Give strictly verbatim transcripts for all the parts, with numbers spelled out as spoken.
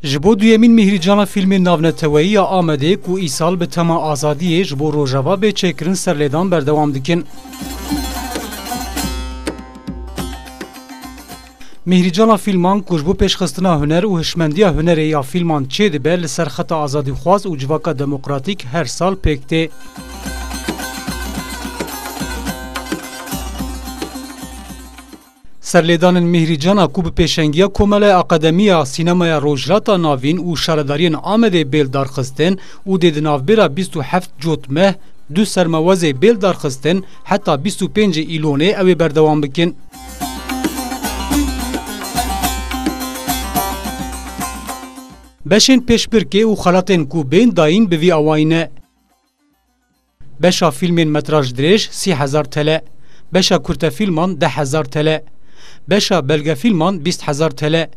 Ji bo duyemîn Mîhrîcana Fîlmên Navneteweyî ya Amedê ku îsal bi tema azadiyê ji bo Rojava bê çêkirin serlêdan berdewam dikin. Mîhrîcana Fîlman ku ji bo pêşxistina huner û hişmendiya hunerê ya fîlman çêdibe li ser xeta azadîxwaz û civaka demokratîk her sal pêk tê. Serlêdanên Mîhrîcana ku bi pêşengiya Komeleya Akademiya Sînemaya Rojhilata Navîn û Şaredariyên Amedê bê li dar xistin û dê di navbêra bîst û heft Cotmeh du sermewezê bê li dar xistin heta bîst û pêncê Îlonê ew ê berdewam bikin. Beşên pêşbirkê û xelatên ku bên dayîn bi vî awayî ne. Beşa fîlmên metraj dirêj sî hezar T L. Beşa kurtefîlman deh hezar T L. Beşa belgefîlman bîst hezar T L.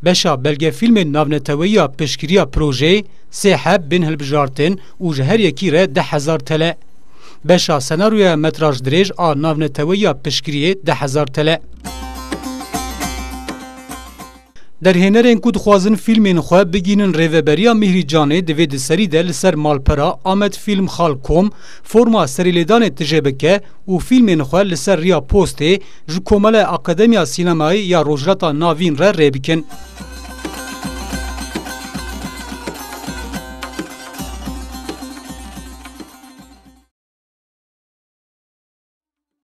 Beşa belgefîlmên navneteweyî ya piştgiriya projeyê sê heb bên hilbijartin û ji her yekî re deh hezar T L. Beşa senaryoya metraj dirêj a navneteweyî ya piştgiriyê deh hezar T L. Derhênerên ku dixwazin fîlmên xwe bigînin rêveberiya Mîhrîcanê, divê di serî de li ser malpera amed film xal com forma serîlêdanê tije bike û fîlmên xwe li ser riya postê ji Komeleya Akademiya Sînemayê ya Rojhilata Navîn re rê bikin.